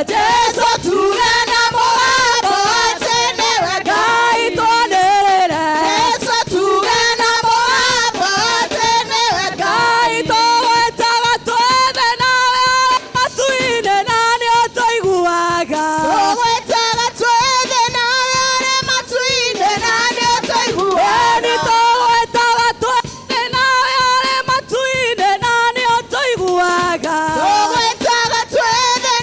Jesu tuge na mũgambo atĩ nĩwe Ngai. Twanĩrĩre Jesu tuge na mũgambo atĩ nĩwe Ngai. Tũgwĩtaga twĩ nawe matu-inĩ na nĩ ũtũiguaga. Tũgwĩtaga twĩ nawe ũrĩ matu-inĩ na nĩ ũtũiguaga. Ĩni tũgwĩtaga twĩ nawe ũrĩ matu-inĩ na nĩ ũtũiguaga. Tũgwĩtaga twĩ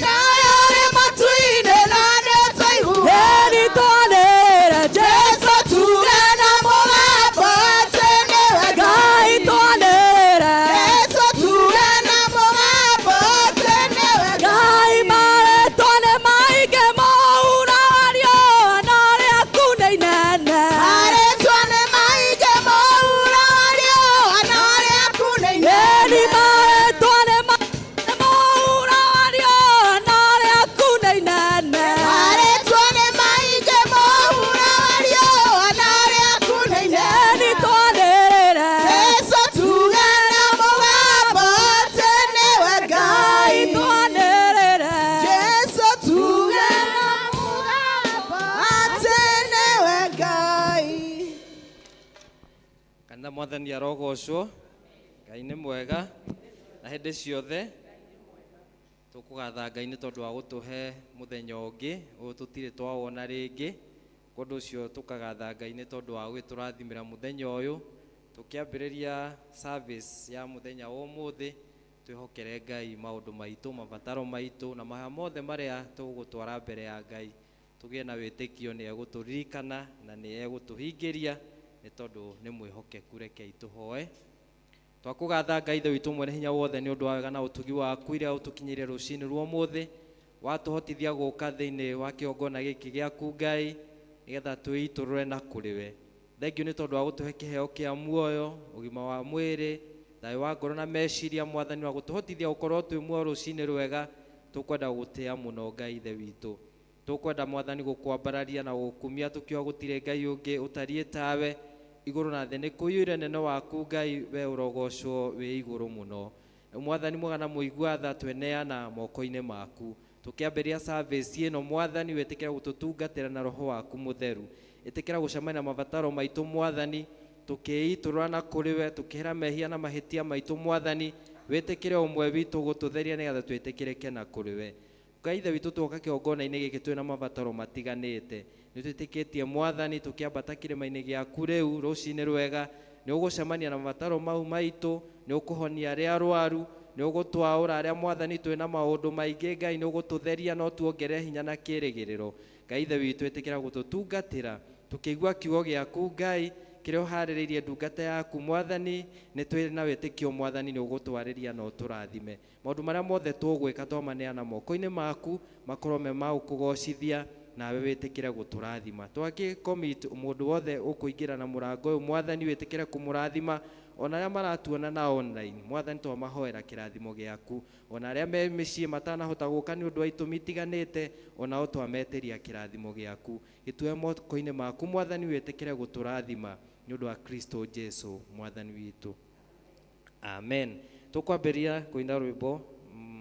nawe ũrĩ matu-inĩ na nĩ ũtũiguaga. Ĩni twanĩrĩre Jesu tuge na mũgambo atĩ nĩwe Ngai. Twanĩrĩre Jesu tuge na mũgambo atĩ nĩwe Ngai. Marĩtwa nĩ maingĩ mũhuro wa riũa no rĩaku nĩ inene. Marĩtwa nĩ maingĩ mũhuro wa riũa no rĩaku nĩ inene. Ĩni marĩtwa nĩ maingĩ mũhuro wa riũa no rĩaku nĩ inene. Marĩtwa nĩ maingĩ mũhuro wa riũa no rĩaku nĩ inene. Ĩni twanĩrĩre Jesu tuge na mũgambo atĩ nĩwe Ngai. Twanĩrĩre Jesu tuge na mũgambo atĩ nĩwe Ngai. Kanitha, Mwathani arogocwo. Ngai nĩ mwega na hĩndĩ ciothe. Tũkũgatha Ngai nĩ tondũ wa gũtũhe mũthenya ũngĩ ũyũ tũtirĩ twawona rĩngĩ. Kwa ũndũ ũcio tũkagatha Ngai nĩ tondũ wa gũgĩtũrathimĩra mũthenya ũyũ. Tũkĩambĩrĩria service ya mũthenya wa ũmũthĩ, twĩhokere Ngai maũndũ maitũ, mabataro maitũ na mahoya mothe marĩa tũgũtwara mbere ya Ngai. Tũgĩe na wĩtĩkio nĩ egũtũririkana na nĩ egũtũhingĩria nĩ tondũ nĩ mwĩhokeku. Rekei tũhoe. Twakũgatha Ngai Ithe witũ mwene hinya wothe nĩ ũndũ wa wega na ũtugi waku iria ũtũkinyĩire rũcinĩ rwa ũmũthĩ. Watũhotithia gũka thĩinĩ wa kĩgongona gĩkĩ gĩaku Ngai nĩgetha twĩitũrũre na kũrĩ we. Thengiũ nĩ tondũ wa gũtũhe kĩheo kĩa muoyo, ũgima wa mwĩrĩ, thayũ wa ngoro na meciria. Mwathani, wa gũtũhotithia gũkorwo twĩ muoyo rũcinĩ rwega. Tũkwenda gũgũtĩa mũno Ngai Ithe witũ. Tũkwenda Mwathani gũkwambararia na gũgũkumia tũkiuga gũtirĩ Ngai ũngĩ ũtariĩ tawe. Igũrũ na thĩ nĩ kũiyũire nene waku Ngai, we ũrogocwo wĩ igũrũ mũno. Mwathani mwega na mũigua tha, tweneana moko-inĩ maku. Tũkĩambĩrĩria service ĩno Mwathani, wĩtĩkĩra gũtũtungatĩra na roho waku mũtheru. Ĩtĩkĩra gũcemania na mabataro maitũ Mwathani, tũkĩitũrũra na kũrĩ we, tũkĩhera mehia na mahĩtia maitũ Mwathani. Wĩtĩkĩre ũmwe witũ gũtũtheria nĩgetha twĩtĩkĩrĩke na kũrĩ we. Ngai Ithe witũ, twoka kĩgongona-inĩ gĩkĩ twĩna mabataro matiganĩte. Nĩ twĩtĩkĩtie Mwathani, tũkĩambata kĩrĩma-inĩ gĩaku rĩu rũcinĩ rwega, nĩ ũgũcemania na mabataro mau maitũ, nĩ ũkũhonia arĩa arwaru, nĩ ũgũtwaũra arĩa Mwathani twĩna maũndũ maingĩ. Ngai, nĩ ũgũtũtheria na ũtuongerere hinya na kĩĩrĩgĩrĩro. Ngai Ithe witũ, ĩtĩkĩra gũtũtungatĩra tũkĩigua kiugo gĩaku Ngai kĩrĩa ũharĩrĩirie ndungata yaku Mwathani. Nĩ twĩ na wĩtĩkio Mwathani nĩ ũgũtwarĩria na ũtũrathime. Maũndũ marĩa mothe tũgwĩka twamaneana moko-inĩ maku makorwo me ma gũkũgocithia, nawe wĩtĩkĩre gũtũrathima. Twakĩ commit mũndũ wothe ũkũingĩra na mũrango ũyũ Mwathani, wĩtĩkĩre kũmũrathima, ona arĩa maratuona na online Mwathani, twamahoera kĩrathimo gĩaku. Ona arĩa me mĩciĩ matanahota gũka nĩ ũndũ wa itũmi itiganĩte, onao twametĩria kĩrathimo gĩaku. Gĩtue moko-inĩ maku Mwathani, wĩtĩkĩre gũtũrathima nĩ ũndũ wa Kristo Jesu Mwathani witũ. Amen. Tũkwambĩrĩria kũina rwĩmbo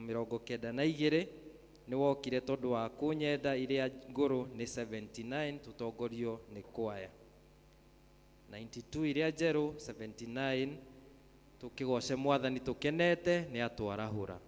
92, nĩ wokire tondũ wa kũnyenda, iria ngũrũ nĩ 79, tũtongorio nĩ kwaya. 92 iria njerũ, 79, tũkĩgoce Mwathani tũkenete nĩ atwarahũra. Oro.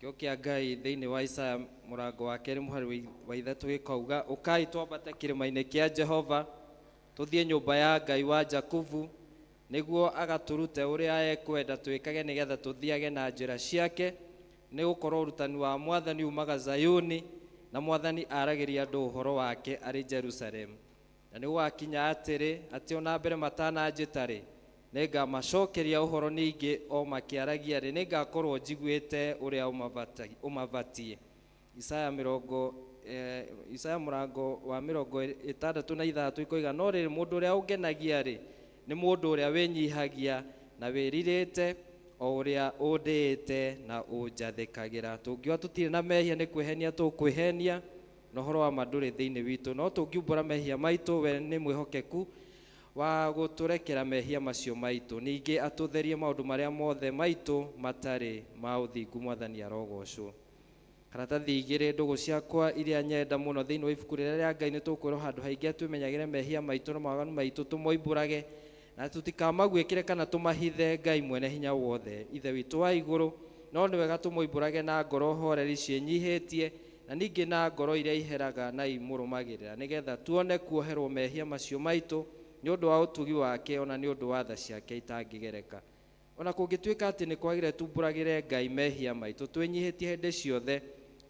Kĩo kĩa Ngai thĩinĩ wa Isaya mũrango wa kerĩ mũhari wa ithatũ gĩkauga, ũkai twambate kĩrĩma-inĩ kĩa Jehova, tũthiĩ nyũmba ya Ngai wa Jakubu, nĩguo agatũrute ũrĩa ekwenda twĩkage nĩgetha tũthiage na njĩra ciake, nĩ gũkorwo ũrutani wa Mwathani umaga Zayuni, na Mwathani aragĩria andũ ũhoro wake arĩ Jerusalemu. Na nĩ gũgakinya atĩrĩ, atĩ ona mbere matananjĩta-rĩ, nĩngamacokeria ũhoro, ningĩ o makĩaragia-rĩ, nĩngakorwo njiguĩte ũrĩa ũmabatiĩ. Isaya mĩrongo Isaya mũrango wa 66 ikoiga, no rĩrĩ, mũndũ ũrĩa ũngenagia-rĩ, nĩ mũndũ ũrĩa wĩnyihagia na wĩrirĩte, o ũrĩa ũndĩĩte na ũnjathĩkagĩra. Tũngiuga tũtirĩ na mehia nĩ kwĩhenia tũkwĩhenia, na ũhoro wa ma ndũrĩ thĩinĩ witũ. No tũngiumbũra mehia maitũ, we nĩ mwĩhokeku wa gũtũrekera mehia macio maitũ, ningĩ atũtherie maũndũ marĩa mothe maitũ matarĩ ma ũthingu. Mwathani arogocwo. Karatathi igĩrĩ, ndũgũ ciakwa iria nyenda mũno thĩinĩ wa ibuku rĩrĩa rĩa Ngai, nĩ tũkwĩrwo handũ haingĩ twĩmenyagĩre mehia maitũ na mawaganu maitũ, tũmoimbũrage na tũtikamaguĩkĩre kana tũmahithe Ngai mwene hinya wothe, Ithe witũ wa igũrũ. No nĩ wega tũmoimbũrage na ngoro horeri ciĩnyihĩtie, na ningĩ na ngoro iria iheraga na imũrũmagĩrĩra, nĩgetha tuone kuoherwo mehia macio maitũ nĩ ũndũ wa ũtugi wake, ona nĩ ũndũ wa tha ciake itangĩgereka. Ona kũngĩtuĩka atĩ nĩ kwagĩrĩire tumbũragĩre Ngai mehia maitũ twĩnyihĩtie hĩndĩ ciothe,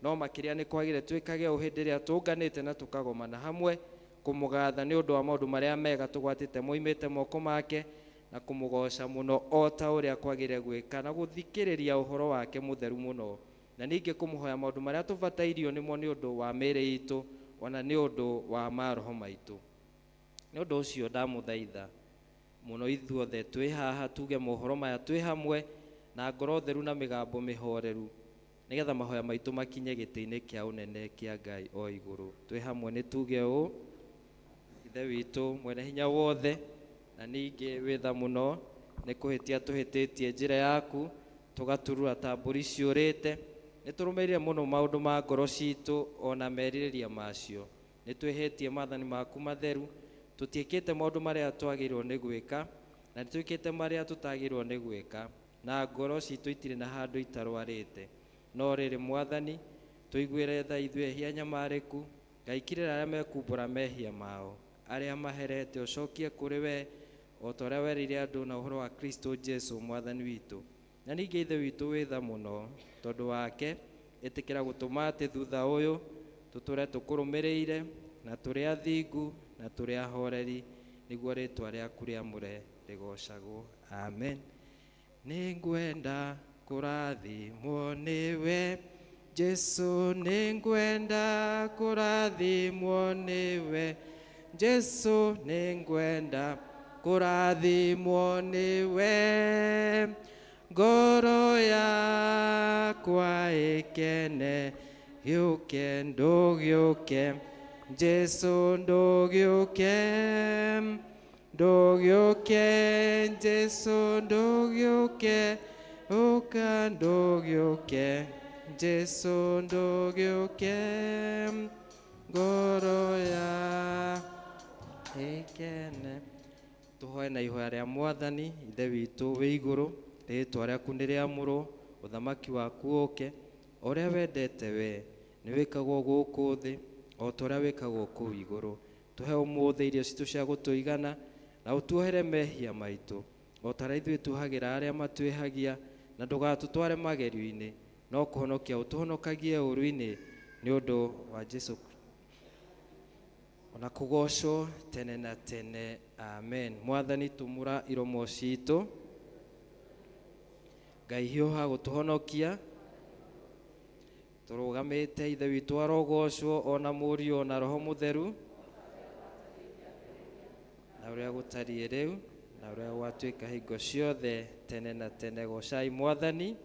no makĩria nĩ kwagĩrĩire twĩkage ũũ hĩndĩ ĩrĩa tũnganĩte na tũkagomana hamwe kũmũgatha nĩ ũndũ wa maũndũ marĩa mega tũgwatĩte moimĩte moko make, na kũmũgoca mũno o ta ũrĩa kwagĩrĩire gwĩka, na gũthikĩrĩria ũhoro wake mũtheru mũno, na ningĩ kũmũhoya maũndũ marĩa tũbatairio nĩmo nĩ ũndũ wa mĩĩrĩ itũ, ona nĩ ũndũ wa maroho maitũ. Nĩ ũndũ ũcio ndamũthaitha mũno ithuothe twĩ haha tuge mohoro maya twĩ hamwe na ngoro theru na mĩgambo mĩhoreru, nĩgetha mahoya maitũ makinye gĩtĩ-inĩ kĩa ũnene kĩa Ngai o igũrũ. Twĩ hamwe nĩ tuge ũũ: Ithe witũ mwene hinya wothe, na ningĩ wĩ tha mũno, nĩ kũhĩtia tũhĩtĩtie njĩra yaku, tũgaturura ta mbũri ciũrĩte. Nĩ tũrũmĩrĩire mũno maũndũ ma ngoro citũ ona merirĩria macio. Nĩ twĩhĩtie maathani maku matheru, tũtiĩkĩte maũndũ marĩa twagĩrĩirwo nĩ gwĩka, na nĩ twĩkĩte marĩa tũtagĩrĩirwo nĩ gwĩka, na ngoro citũ itirĩ na handũ itarwarĩte. No rĩrĩ, Mwathani, tũiguĩre tha ithuĩ ehia nyamarĩku. Ngai, kirĩra arĩa mekumbũra mehia mao, arĩa maherete ũcokie kũrĩ we, o ta ũrĩa werĩire andũ na ũhoro wa Kristo Jesu Mwathani witũ. Na ningĩ Ithe witũ wĩ tha mũno, tondũ wake ĩtĩkĩra gũtũma atĩ thutha ũyũ tũtũre tũkũrũmĩrĩire, na tũrĩ athingu na tũrĩ ahoreri, nĩguo rĩtwa rĩaku rĩamũre rĩgocagwo. Amen. Nĩngwenda kũrathimwo nĩwe Jesu, nĩngwenda kũrathimwo nĩwe Jesu, nĩngwenda kũrathimwo nĩwe, ngoro yakwa ĩkene, gĩũke ndũgĩũke Jesu, ndũgĩũke, ndũgĩũke Jesu, ndũgĩũke, ũka ndũgĩũke Jesu, ndũgĩũke, ngoro ya ĩkene. Tũhoe na ihoya rĩa Mwathani. Ithe witũ wĩ igũrũ, rĩĩtwa rĩaku nĩ rĩamũrwo, ũthamaki waku ũke, o ũrĩa wendete we nĩ wĩkagwo gũkũ thĩ o ta ũrĩa wĩkagwo kũu igũrũ. Tũhe ũmũthĩ irio citũ cia gũtũigana, na ũtuohere mehia maitũ o ta ũrĩa ithuĩ tuohagĩra arĩa matwĩhagia, na ndũgatũtware magerio-inĩ, no kũhonokia ũtũhonokagie ũũru-inĩ, nĩ ũndũ wa Jesu, ona kũgocwo tene na tene. Amen. Mwathani, tumũra iromo citũ. Ngai, hiũha gũtũhonokia. Tũrũgamĩte, Ithe witũ arogocwo, ona Mũriũ, ona Roho Mũtheru, na ũrĩa gũtariĩ rĩu na ũrĩa gwatuĩka hingo ciothe tene na tene. Gocai Mwathani.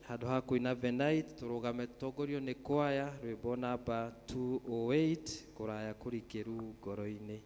Handũ ha kũina venait, tũrũgame tũtongorio nĩ kwaya rwĩmbo namba 208, kũraya kũrikĩru ngoro-inĩ.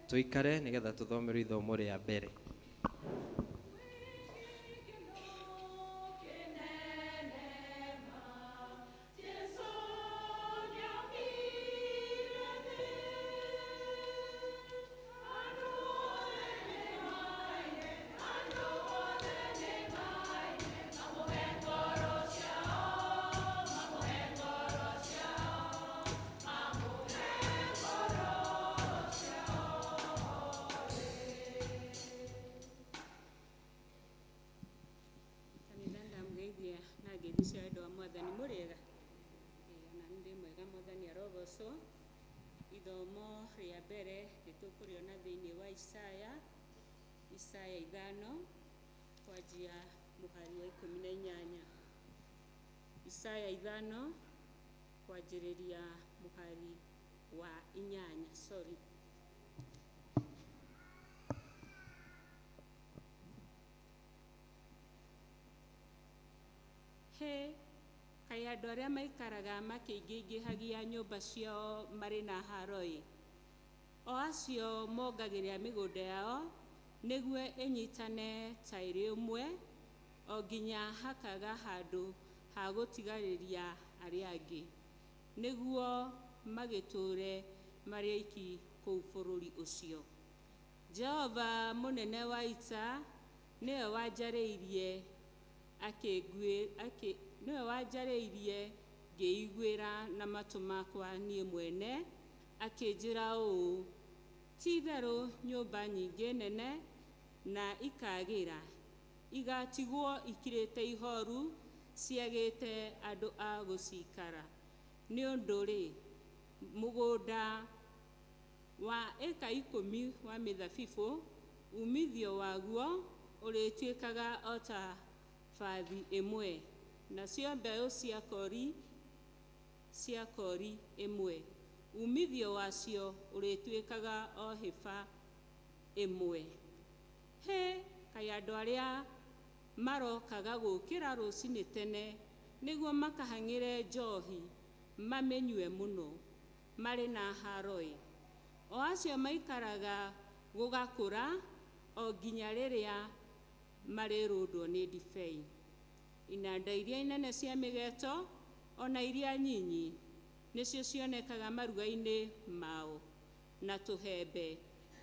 Tũikare nĩgetha tũthomerwo ithomo rĩa mbere. Kanitha ndamũgeithia na ngeithi cia wendo wa Mwathani. Mũrĩega? Ĩĩ, ona niĩ ndĩ mwega, Mwathani arogocwo. Ithomo rĩa mbere nĩtũkũrĩona thĩinĩ wa Isaya, Isaya 5 kwanjia mũhari wa 18. Isaya 5 kwanjĩrĩria mũhari wa 8, sorry. Hĩ, kaĩ andũ arĩa maikaraga makĩingĩingĩhagia nyũmba ciao marĩ na haro-ĩ, o acio mongagĩrĩra mĩgũnda yao nĩguo ĩnyitane ta ĩrĩ ũmwe, o nginya hakaga handũ ha gũtigarĩria arĩa angĩ, nĩguo magĩtũũre marĩ oiki kũu bũrũri ũcio. Jehova mũnene wa ita nĩwe wanjarĩirie nĩwe wanjarĩirie ngĩiguĩra na matũ makwa niĩ mwene, akĩnjĩra ũũ: ti-itherũ nyũmba nyingĩ nene na ikagĩra igatigwo ikirĩte ihoru, ciagĩte andũ a gũciikara. Nĩ ũndũ-rĩ, mũgũnda wa ĩka 10 wa mĩthabibũ umithio waguo ũrĩtuĩkaga o ta bathi ĩmwe, nacio mbeũ cia kori ĩmwe umithio wacio ũrĩtuĩkaga o hĩba ĩmwe. Hĩ, kaĩ andũ arĩa marokaga gũkĩra rũcinĩ tene nĩguo makahang'ĩre njohi mamĩnyue mũno marĩ na haro-ĩ, o acio maikaraga gũgakũra o nginya rĩrĩa marĩrũndwo nĩ ndibei. Inanda iria inene cia mĩgeto ona iria nyinyi nĩcio cionekaga maruga-inĩ mao, na tũhembe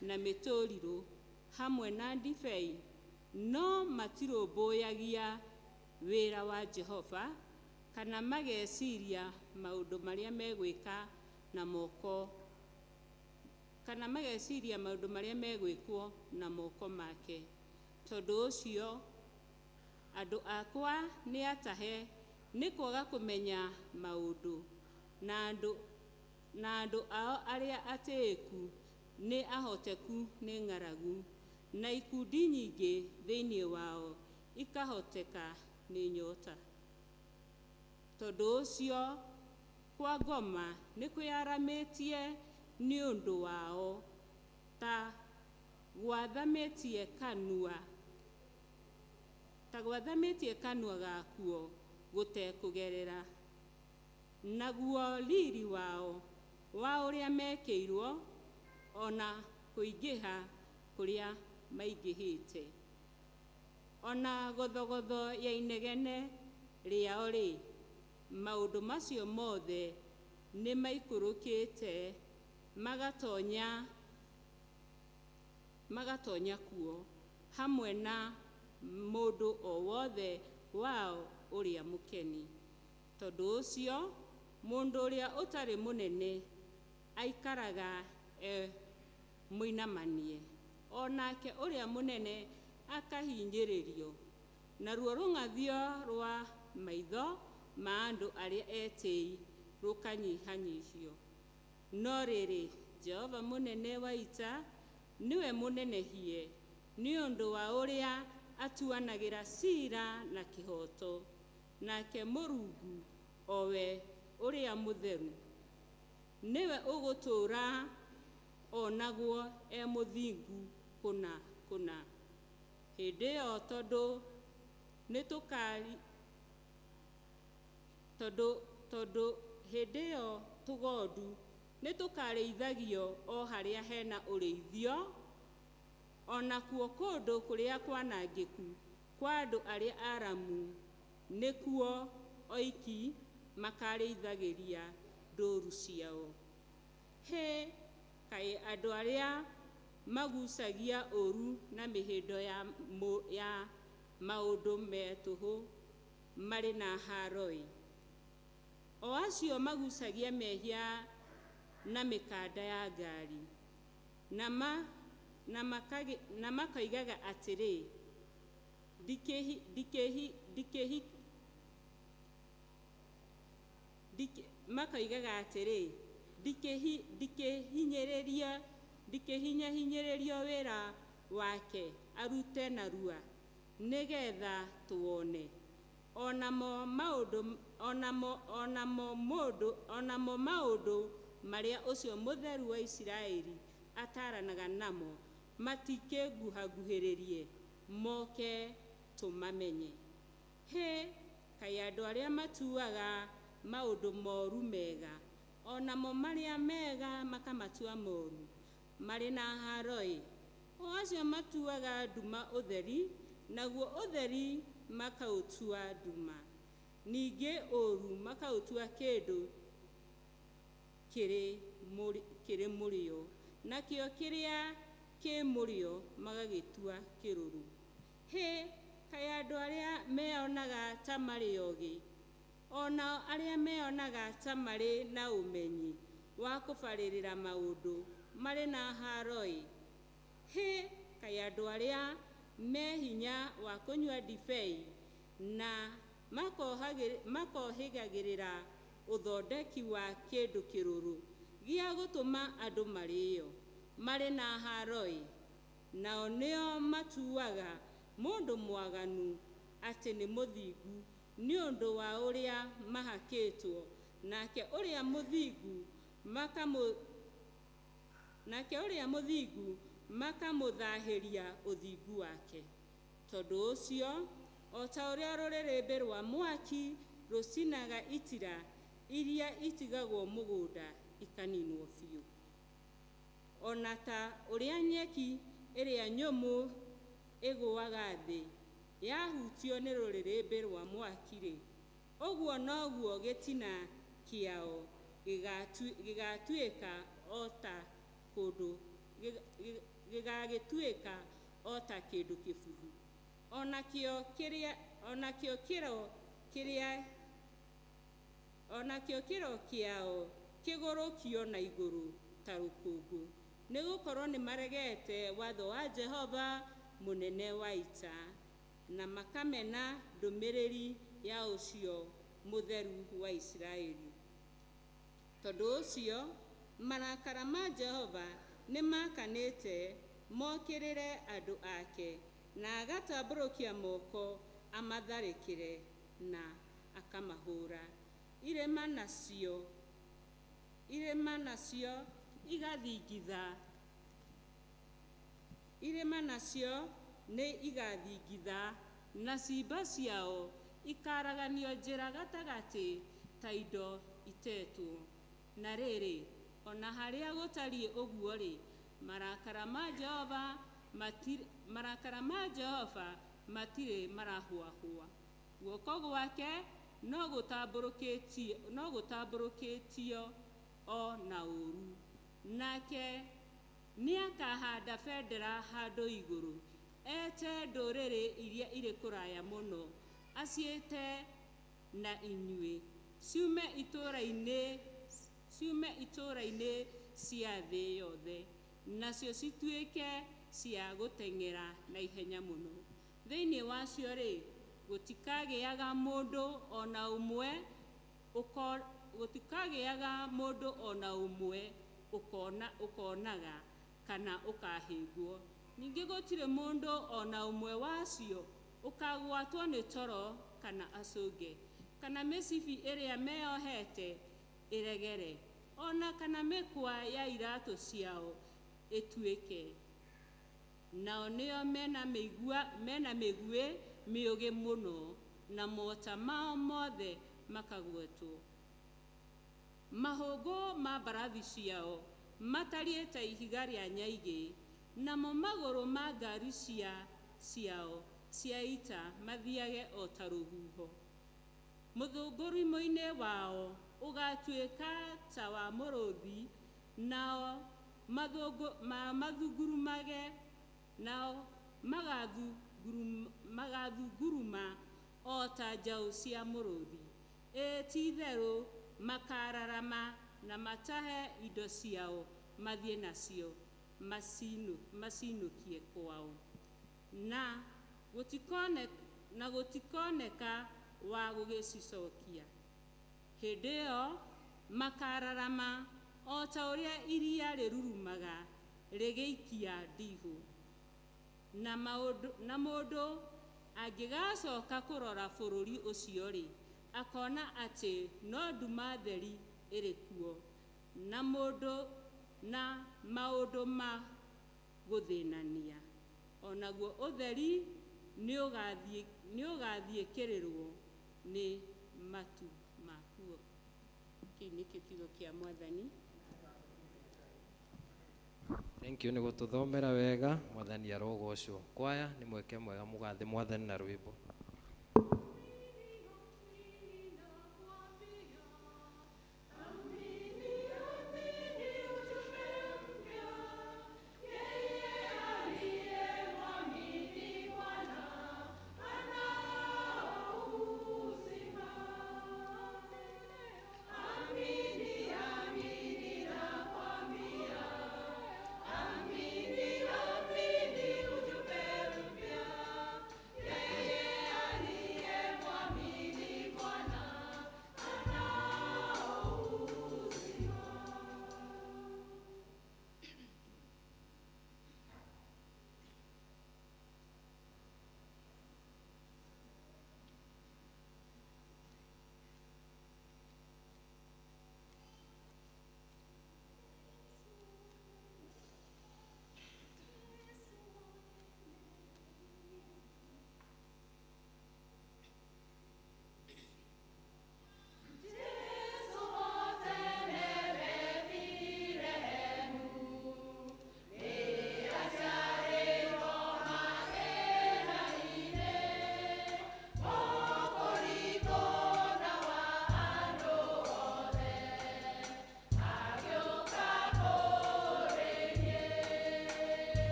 na mĩtũrirũ hamwe na ndibei, no matirũmbũyagia wĩra wa Jehova kana mageciria maũndũ marĩa megwĩka na moko, kana mageciria maũndũ marĩa megwĩkwo na moko make. Tondũ ũcio andũ akwa nĩ atahe nĩ kwaga kũmenya maũndũ, na andũ ao arĩa atĩĩku nĩ ahoteku nĩ ng'aragu, na ikundi nyingĩ thĩinĩ wao ikahoteka nĩ nyota. Tondũ ũcio kwa ngoma nĩ kwĩyaramĩtie nĩ ũndũ wao, ta gwathamĩtie kanua gakuo gũtekũgerera. Naguo riri wao wa ũrĩa mekĩirwo ona kũingĩha kũrĩa maingĩhĩte, ona gothogotho ya inegene rĩao-rĩ, maũndũ macio mothe nĩ maikũrũkĩte magatonya kuo hamwe na mũndũ o wothe wao ũrĩa mũkeni. Tondũ ũcio mũndũ ũrĩa ũtarĩ mũnene aikaraga e mũinamanie, onake ũrĩa mũnene akahinyĩrĩrio, naruo rũng'athio rwa maitho ma andũ arĩa etĩi rũkanyihanyihio. No rĩrĩ, Jehova mũnene wa ita nĩwe mũnenehie nĩ ũndũ wa ũrĩa atuanagĩra ciira na kĩhooto, nake Mũrungu owe ũrĩa mũtheru nĩwe ũgũtũũra onagwo e mũthingu kũna kũna. Hĩndĩ ĩyo tondũ hĩndĩ ĩyo tũgondu Nĩ tũkarĩithagio o harĩa hena ũrĩithio, o nakuo kũndũ kũrĩa kwanangĩku kwa andũ arĩa aramu nĩkuo oiki makarĩithagĩria ndũru ciao. Hĩ, kaĩ andũ arĩa magucagia ũũru na mĩhĩndo ya maũndũ me tũhũ marĩ na haaro-ĩ! O acio magucagia mehia na mĩkanda ya ngari, na makoigaga atĩrĩ, "Ndikĩhi- ndikĩhi- ndikĩhi- ndikĩ-" makoigaga atĩrĩ, "Ndikĩhinyĩrĩrio wĩra wake arute narua nĩgetha tuone." Onamo maũndũ onamo onamo mũndũ onamo maũndũ marĩa ũcio Mũtheru wa Isiraeli ataranaga namo matikĩnguhaguhĩrĩrie moke tũmamenye. Hĩ, kaĩ andũ arĩa matuaga maũndũ moru mega, onamo marĩa mega makamatua moru, marĩ na haaro-ĩ! O acio matuaga nduma ũtheri, naguo ũtheri makaũtua nduma, ningĩ ũũru makaũtua kĩndũ kĩrĩ mũrĩo, nakĩo kĩrĩa kĩ mũrĩo magagĩtua kĩrũrũ. Hĩ, kaĩ andũ arĩa meonaga ta marĩ ogĩ, o nao arĩa meonaga ta marĩ na ũmenyi wa kũbarĩrĩra maũndũ marĩ na haaro-ĩ! Hĩ, kaĩ andũ arĩa me hinya wa kũnyua ndibei na makohĩgagĩrĩra ũthondeki wa kĩndũ kĩrũrũ gĩa gũtũma andũ marĩĩo marĩ na haaro-ĩ! Nao nĩo matuaga mũndũ mwaganu atĩ nĩ mũthingu nĩ ũndũ wa ũrĩa mahakĩtwo, nake ũrĩa mũthingu makamũthahĩria ũthingu wake. Tondũ ũcio, o ta ũrĩa rũrĩrĩmbĩ rwa mwaki rũcinaga itira iria itigagwo mũgũnda ikaninwo biũ, ona ta ũrĩa nyeki ĩrĩa nyũmũ ĩgũaga thĩ yahutio nĩ rũrĩrĩmbĩ rwa mwaki-rĩ, ũguo noguo gĩtina kĩao gĩgatuĩka o ta kũndũ gĩgagĩtuĩka o ta kĩndũ kĩbuthu, onakĩo kĩrĩa onakĩo kĩro kĩrĩa onakĩo kĩro kĩao kĩgũrũkio na igũrũ ta rũkũngũ, nĩ gũkorwo nĩ maregete watho wa Jehova mũnene wa ita, na makamena ndũmĩrĩri ya ũcio Mũtheru wa Isiraeli. Tondũ ũcio marakara ma Jehova nĩ makanĩte mokĩrĩre andũ ake, na agatambũrũkia moko amatharĩkĩre na akamahũra. Irĩma nacio igathingitha, irĩma nacio nĩ igathingitha, na ciimba ciao ikaraganio njĩra gatagatĩ ta indo itetwo. Na rĩrĩ, ona harĩa gũtariĩ ũguo-rĩ, marakara ma Jehova matirĩ marahũahũa, guoko gwake no gũtambũrũkĩtio o na ũũru. Nake nĩakahanda bendera handũ igũrũ, ete ndũrĩrĩ iria irĩ kũraya mũno, aciĩte na inyuĩ, ciume itũũra-inĩ cia thĩ yothe, nacio cituĩke cia gũteng'era na ihenya mũno. Thĩinĩ wacio-rĩ, gũtikagĩaga mũndũ ona ũmwe gũtikagĩaga mũndũ ona ũmwe ũkonaga kana ũkahĩngwo, ningĩ gũtirĩ mũndũ ona ũmwe wacio ũkagwatwo nĩ toro kana acũnge, kana mĩcibi ĩrĩa meyohete ĩregere, ona kana mĩkwa ya iratũ ciao ĩtuĩke. Nao nĩo mena mĩguĩ mĩũgĩ mũno, na mota mao mothe makagwetwo. Mahũngũ ma mbarathi ciao matariĩ ta ihiga rĩa nyaigĩ, namo magũrũ ma ngari ciao cia ita mathiage o ta rũhuho. Mũthũngũrimo-inĩ wao ũgaatuĩka ta wa mũrũthi, nao mathungurumage, nao magathunguruma o ta njaũ cia mũrũthi. Ĩĩ, ti-itherũ makararama na matahe indo ciao mathiĩ nacio macinũkie kwao, na gũtikoneka wa gũgĩcicokia. Hĩndĩ ĩyo makararama o ta ũrĩa iria rĩrurumaga rĩgĩikia ndihũ. Na mũndũ angĩgacoka kũrora bũrũri ũcio-rĩ, akona atĩ no nduma theri ĩrĩ kuo, na maũndũ ma gũthĩnania. O naguo ũtheri nĩũgathiĩkĩrĩrwo nĩ matu makuo. Kĩu nĩkĩo kiugo kĩa Mwathani. Thank you nĩ gũtũthomera wega. Mwathani arogocwo. Kwaya nĩ mweke mwega mũgathe Mwathani na rwĩmbo. Amini.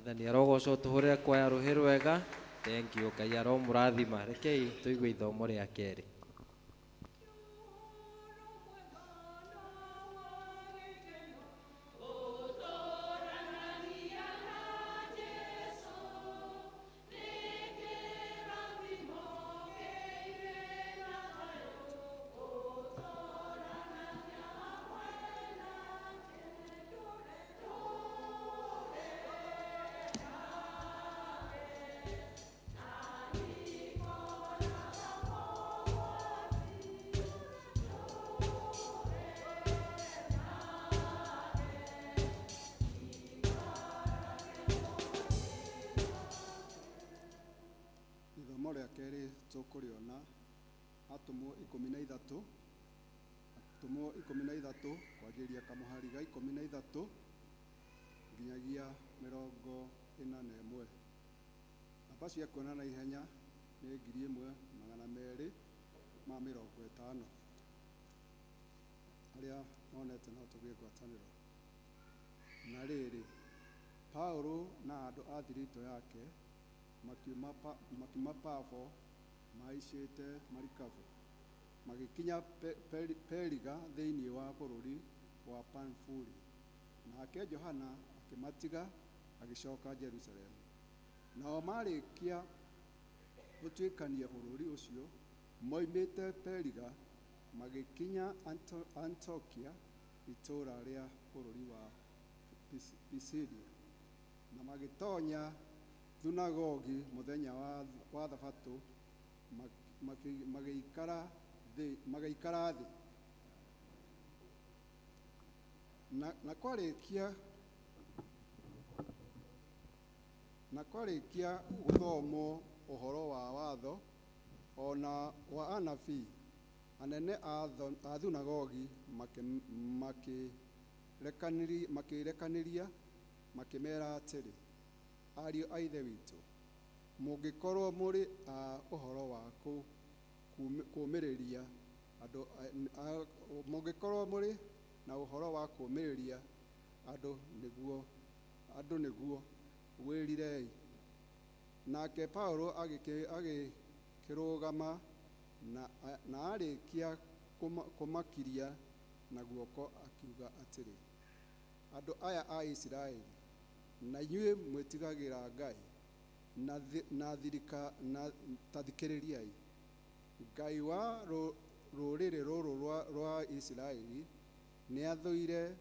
Mwathani arogocwo, tũhũrĩre kwaya rũhĩ rwega. Thank you. Ngai aromũrathima. Rekei tũigue ithomo rĩa kerĩ. Ithomo rĩa kerĩ tũkũrĩona Atũmwo 13, Atũmwo 13, kwanjĩrĩria kamũhari ga 13 nginyagia 41. Namba cia kuona na ihenya nĩ 1250. Arĩa monete no tũgĩe ngwatanĩro. Na rĩrĩ, Paulo na andũ a thiritũ yake makiuma Pafo mahaicĩte marikabu, magĩkinya Periga thĩinĩ wa bũrũri wa Pamfulia. Nake Johana akĩmatiga agĩcoka Jerusalemu. Nao marĩkia gũtuĩkania bũrũri ũcio moimĩte Periga, magĩkinya Antiokia, itũũra rĩa bũrũri wa Pisidia, na magĩtonya thunagogi mũthenya wa Thabatũ, magĩikara thĩ. Na kwarĩkia gũthomwo ũhoro wa watho o na wa anabii, anene a thunagogi makĩrekanĩria makĩmera atĩrĩ, ariũ a Ithe witũ, mũngĩkorwo mũrĩ a ũhoro wa kũũmĩrĩria andũ, mũngĩkorwo mũrĩ na ũhoro wa kũũmĩrĩria andũ nĩguo wĩrirei. Nake Paulo agĩkĩrũgama na arĩkia kũmakiria na guoko akiuga atĩrĩ, andũ aya a Isiraeli, na inyuĩ mwĩtigagĩra Ngai, na ta thikĩrĩriai. Ngai wa rũrĩrĩ rũrũ rwa Isiraeli nĩathurire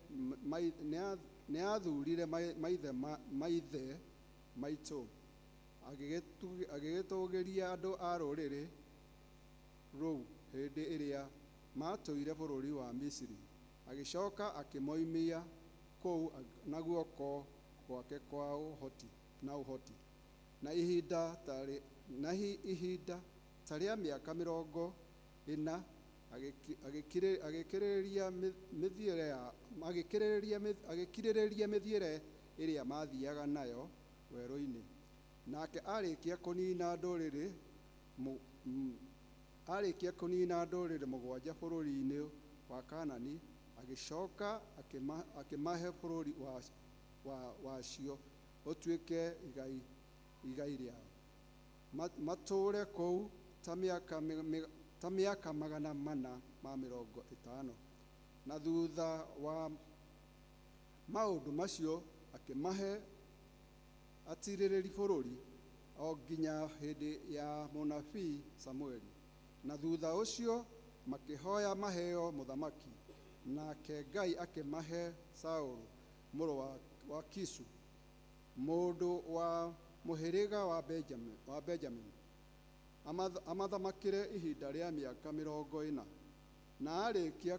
maithe maitũ, agĩgĩtũũgĩria andũ a rũrĩrĩ rũu hĩndĩ ĩrĩa maatũire bũrũri wa Misiri, agĩcoka akĩmoimia kũu na guoko gwake kwa ũhoti na ũhoti. Na ihinda ta rĩa mĩaka 40 agĩkirĩrĩria mĩthiĩre ĩrĩa maathiaga nayo werũ-inĩ. Nake arĩkia kũnina ndũrĩrĩ 7 bũrũri-inĩ wa Kaanani, agĩcoka akĩmahe bũrũri wacio ũtuĩke igai rĩao, matũũre kũu ta mĩaka 450. Na thutha wa maũndũ macio akĩmahe atirĩrĩri bũrũri o nginya hĩndĩ ya mũnabii Samueli. Na thutha ũcio makĩhoya maheo mũthamaki, nake Ngai akĩmahe Saũlũ mũrũ wa Kishu, mũndũ wa mũhĩrĩga wa Benjamini, amathamakĩre ihinda rĩa mĩaka 40. Na arĩkia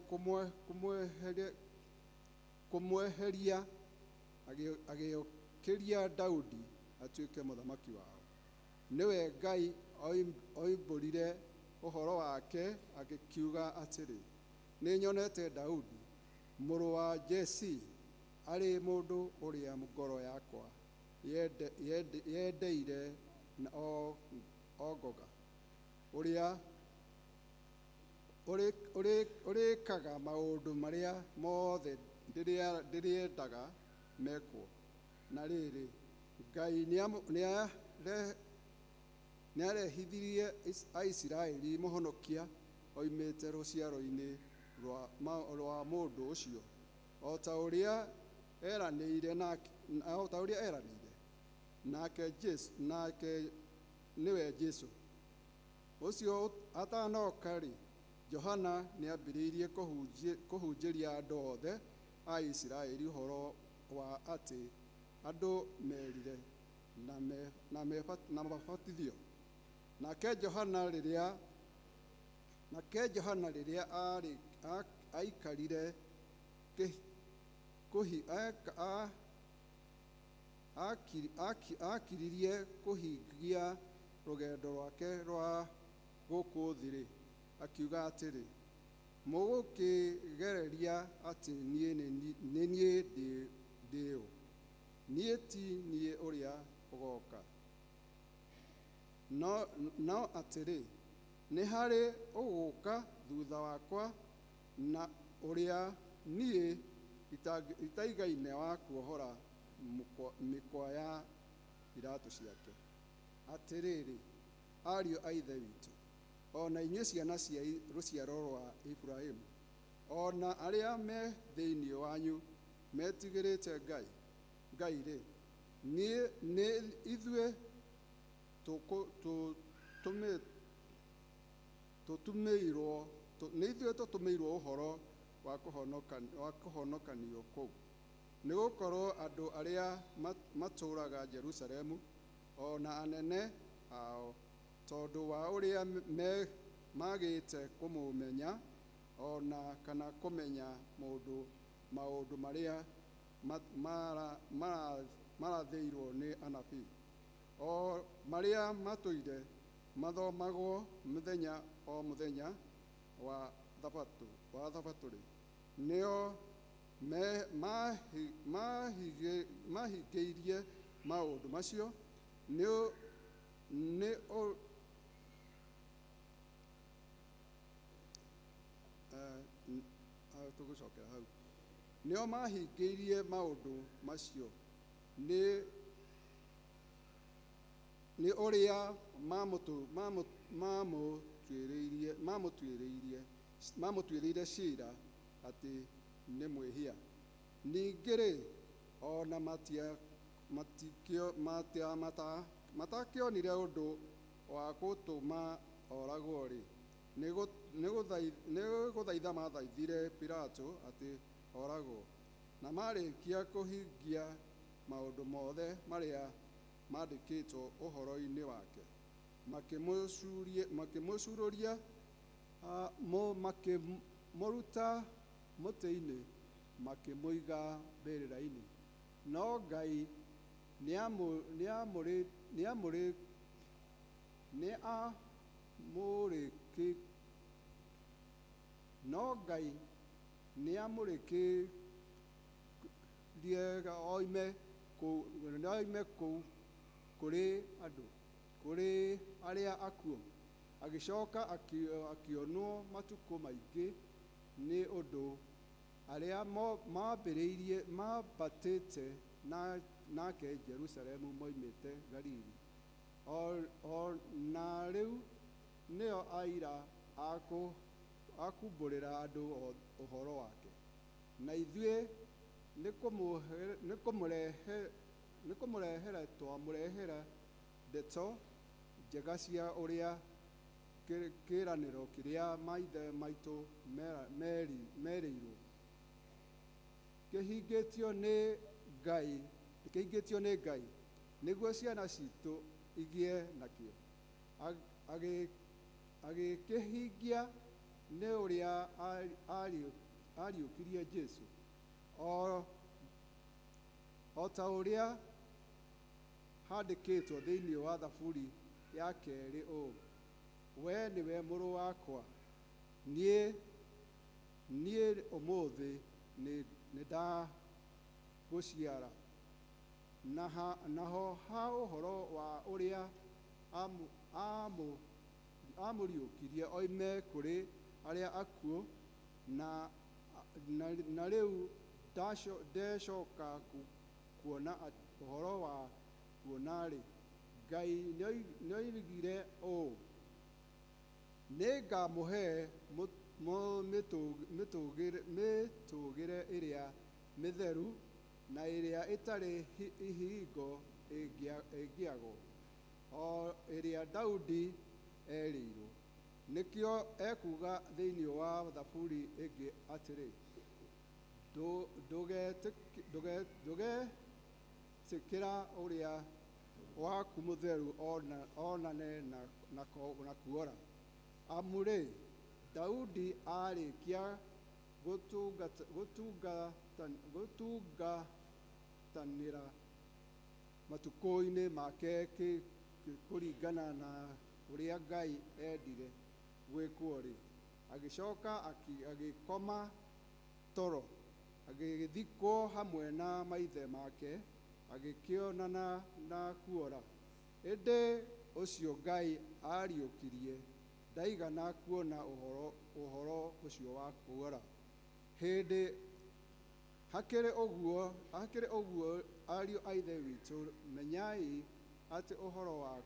kũmweheria, agĩũkĩria Daudi atuĩke mũthamaki wao. Nĩwe Ngai oimbũrire ũhoro wake agĩkiuga atĩrĩ, nĩnyonete Daudi mũrũ wa Jesii arĩ mũndũ ũrĩa ngoro yakwa yendeire o ngoga, ũrĩa ũrĩkaga maũndũ marĩa mothe ndĩrĩendaga mekwo. Na rĩrĩ, Ngai nĩarehithirie Aisiraeli mũhonokia oimĩte rũciaro-inĩ rwa mũndũ ũcio, o ta ũrĩa eranĩire, nake Jesũ, nake nĩwe Jesũ. Ũcio atanoka-rĩ, Johana nĩambĩrĩirie kũhunjĩria andũ othe a Isiraeli ũhoro wa atĩ andũ merire na mabatithio. Nake Johana rĩrĩa arĩ aikarire akiririe kũhingia rũgendo rwake rwa gũkũ thĩ-rĩ, akiuga atĩrĩ, 'Mũgũkĩgereria atĩ niĩ nĩ niĩ ndĩ ũ? Niĩ ti niĩ ũrĩa ũgoka. No atĩrĩ, nĩ harĩ ũgũũka thutha wakwa, na ũrĩa niĩ itaigaine wa kuohora mĩkwa ya iratũ ciake.' Atĩrĩrĩ, ariũ a Ithe witũ, o na inyuĩ ciana cia rũciaro rwa Iburahĩmu, o na arĩa me thĩinĩ wanyu metigĩrĩte Ngai-rĩ, nĩ ithuĩ tũtũmĩirwo ũhoro wa kũhonokanio kũu. Nĩ gũkorwo andũ arĩa matũũraga Jerusalemu, o na anene ao, tondũ wa ũrĩa magĩte kũmũmenya, o na kana kũmenya maũndũ marĩa marathĩirwo nĩ anabii, o marĩa matũire mathomagwo mũthenya o mũthenya wa Thabatũ-rĩ, nĩo mahingĩirie maũndũ macio nĩ tũgũcokera hau, nĩo mahingĩirie maũndũ macio nĩ ũrĩa mamũtuĩrĩire cira atĩ nĩ mwĩhia. Ningĩ-rĩ, o na matakĩonire ũndũ wa gũtũma oragwo-rĩ, nĩ gũthaitha mathaithire Pilato atĩ oragwo. Na marĩkia kũhingia maũndũ mothe marĩa mandĩkĩtwo ũhoro-inĩ wake, makĩmũcuurũria, makĩmũruta mũtĩ-inĩ, makĩmũiga mbĩrĩra-inĩ. No Ngai nĩamũrĩ- nĩamũrĩ- nĩamũrĩkĩ no Ngai nĩamũrĩkĩrie oime kũu kũrĩ andũ, kũrĩ arĩa akuũ. Agĩcoka akĩonwo matukũ maingĩ nĩ ũndũ arĩa mambĩrĩirie mambatĩte nake Jerusalemu moimĩte Galili. O na rĩu nĩo aira a kumbũrĩra andũ ũhoro wake. Na ithuĩ nĩ kũmũrehera twamũrehera ndeto njega cia ũrĩa kĩĩranĩro kĩrĩa maithe maitũ merĩirwo kĩhingĩtio nĩ Ngai, nĩguo ciana citũ igĩe nakĩo. Agĩkĩhingia nĩ ũrĩa ariũkirie Jesũ, o ta ũrĩa handĩkĩtwo thĩinĩ wa Thaburi ya kerĩ ũũ: 'We nĩwe mũrũ wakwa, niĩ ũmũthĩ nĩ ndagũciara.' Naho ha ũhoro wa ũrĩa amũriũkirie oime kũrĩ arĩa akuũ, na rĩu ndecoka kuona ũhoro wa Kuona-rĩ, Ngai nĩoigire ũũ, nĩngamũhe mĩtũũgĩre ĩrĩa mĩtheru na ĩrĩa ĩtarĩ ihingo ĩngĩagwo, o ĩrĩa Daudi erĩirwo. Nĩkĩo ekuuga thĩinĩ wa Thaburi ĩngĩ atĩrĩ, ndũgetĩkĩra ũrĩa waku mũtheru onane na kuora. Amu-rĩ, Daudi arĩkia gũtungatanĩra matukũ-inĩ make kũringana na ũrĩa Ngai endire gwĩkwo-rĩ, agĩcoka agĩkoma toro, agĩthikwo hamwe na maithe make, agĩkĩonana na kuora. Ĩndĩ ũcio Ngai ariũkirie ndaigana kuona ũhoro ũcio wa kuora. Hĩndĩ hakĩrĩ ũguo, ariũ a Ithe witũ, menyai atĩ ũhoro wa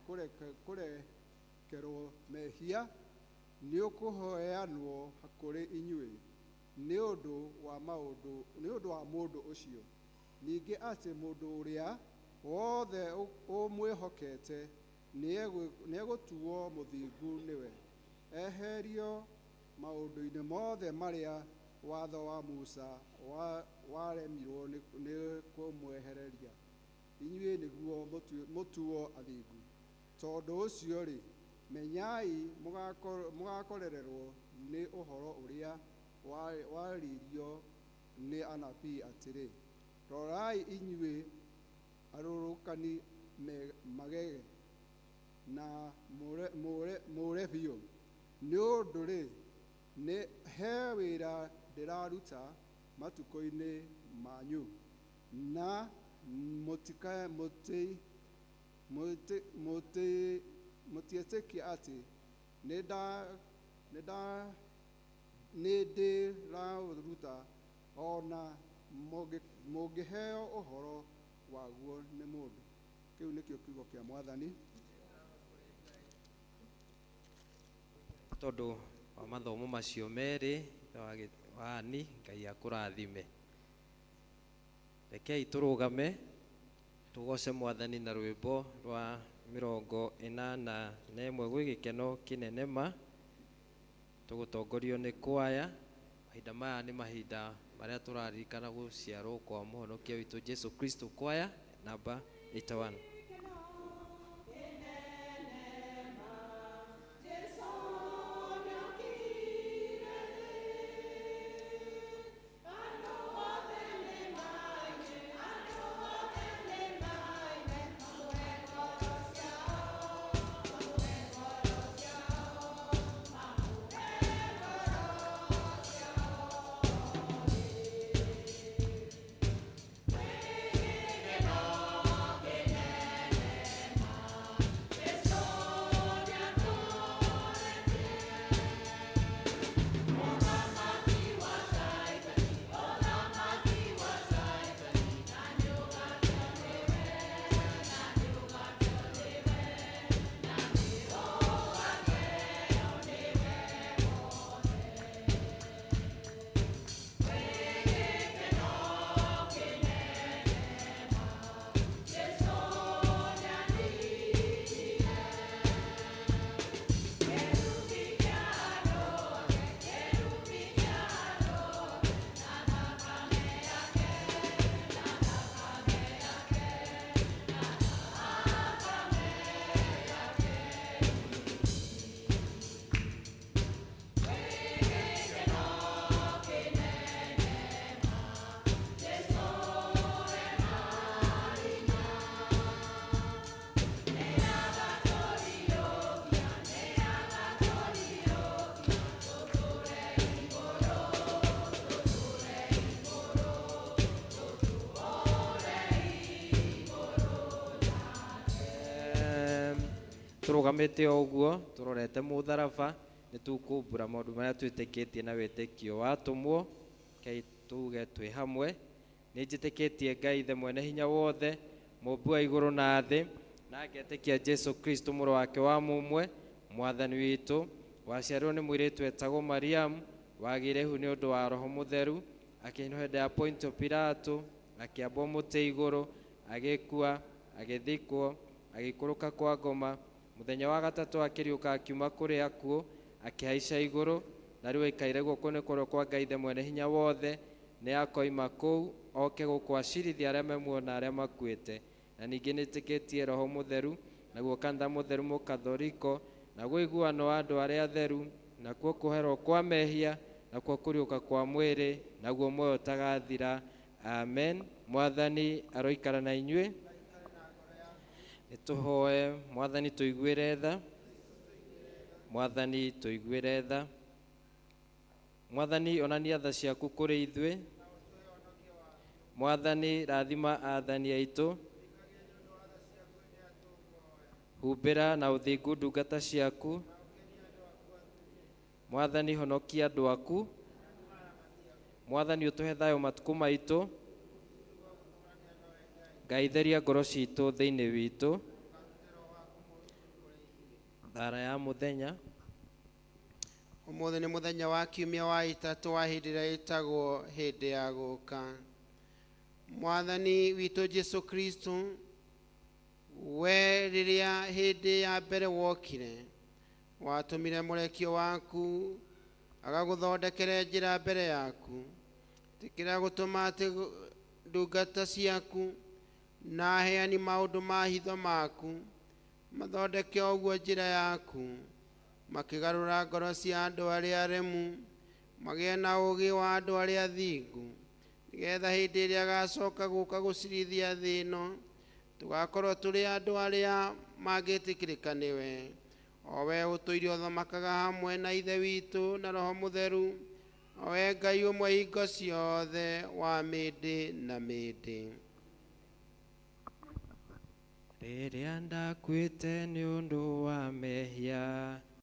kũrekerwo mehia nĩũkũheanwo kũrĩ inyuĩ nĩ ũndũ wa mũndũ ũcio. Ningĩ atĩ mũndũ ũrĩa wothe ũmwĩhokete nĩegũtuo mũthingu nĩwe, eherio maũndũ-inĩ mothe marĩa watho wa Musa waremirwo nĩ kũmwehereria inyuĩ nĩguo mũtuo athingu. Tondũ ũcio-rĩ, menyai mũgakorererwo nĩ ũhoro ũrĩa waririo nĩ anabii atĩrĩ, rorai inyuĩ arũrũkani magege na mũũre biũ. Nĩ ũndũ-rĩ, he wĩra ndĩraruta matukũ-inĩ manyu, na mũtiĩtĩkia atĩ nĩndĩraũruta, o na mũngĩheo ũhoro waguo nĩ mũndũ. Kĩu nĩkĩo kiugo kĩa Mwathani. Tondũ wa mathomo macio merĩ wa ani, Ngai akũrathime. Rekei tũrũgame tũgoce Mwathani na rwĩmbo rwa 81 gwĩ gĩkeno kĩnene ma tũgũtongorio nĩ kwaya. Mahinda maya nĩ mahinda marĩa tũraririkana gũciarwo kwa mũhonokia witũ Jesu Kristo. Kwaya namba 81. Tũrũgamĩte o ũguo tũrorete mũtharaba nĩ tũkũmbũra maũndũ marĩa twĩtĩkĩtie na wĩtĩkio watũmwo. Rekei tuge twĩ hamwe. Nĩ njĩtĩkĩtie Ngai Ithe mwene hinya wothe, Mũmbi wa igũrũ na thĩ, na ngetĩkia Jesu Kristo mũrũ wake wa mũmwe, Mwathani witũ, waciarirwo nĩ mũirĩtu etagwo Mariamu, wagĩire ihu nĩ ũndũ wa Roho Mũtheru, akĩinwo hĩndĩ ya Pontio Pilato, akĩambwo mũtĩ igũrũ, agĩkua, agĩthikwo, agĩikũrũka kwa ngoma, mũthenya wa gatatũ akĩriũka akiuma kũrĩ akuũ, akĩhaica igũrũ, na rĩu aikaire guoko-inĩ kwa ũrĩo kwa Ngai Ithe mwene hinya wothe, nĩ akoima kũu oke gũkũ acirithia arĩa me muoyo na arĩa makuĩte. Na ningĩ nĩtĩkĩtie Roho Mũtheru, naguo kanitha mũtheru mũkathoriko, naguo ũiguano wa andũ arĩa atheru, nakuo kũherwo kwa mehia, nakuo kũriũka kwa mwĩrĩ, naguo muoyo ũtagathira. Amen. Mwathani aroikara na inyuĩ. Nĩtũhoe. Mwathani tũiguĩre tha. Mwathani tũiguĩre tha. Mwathani onania tha ciaku kũrĩ ithuĩ. Mwathani rathima athani aitũ. Humbĩra na ũthingu ndungata ciaku. Mwathani honokia andũ aku. Mwathani ũtũhe thayũ matukũ maitũ. Ngai theria ngoro citũ thĩinĩ witũ. Thara ya mũthenya. Ũmũthĩ nĩ mũthenya wa kiumia wa itatũ wa hĩndĩ ĩrĩa ĩtagwo hĩndĩ ya gũka. Mwathani witũ Jesu Kristo, we rĩrĩa hĩndĩ ya mbere wokire, watũmire mũrekio waku agagũthondekere njĩra mbere yaku. Tĩkĩra gũtũma atĩ ndungata ciaku na aheani maũndũ ma hitho maku mathondeke ũguo njĩra yaku, makĩgarũra ngoro cia andũ arĩa aremu, magĩe na ũũgĩ wa andũ arĩa athingu, nĩgetha hĩndĩ ĩrĩa agacoka gũka gũcirithia thĩ ĩno, tũgakorwo tũrĩ andũ arĩa mangĩtĩkĩrĩka nĩwe, o we ũtũire ũthamakaga hamwe na Ithe witũ na Roho Mũtheru, o we Ngai ũmwe hingo ciothe wa mĩndĩ na mĩndĩ. Rĩrĩa ndakuĩte nĩ ũndũ wa mehia.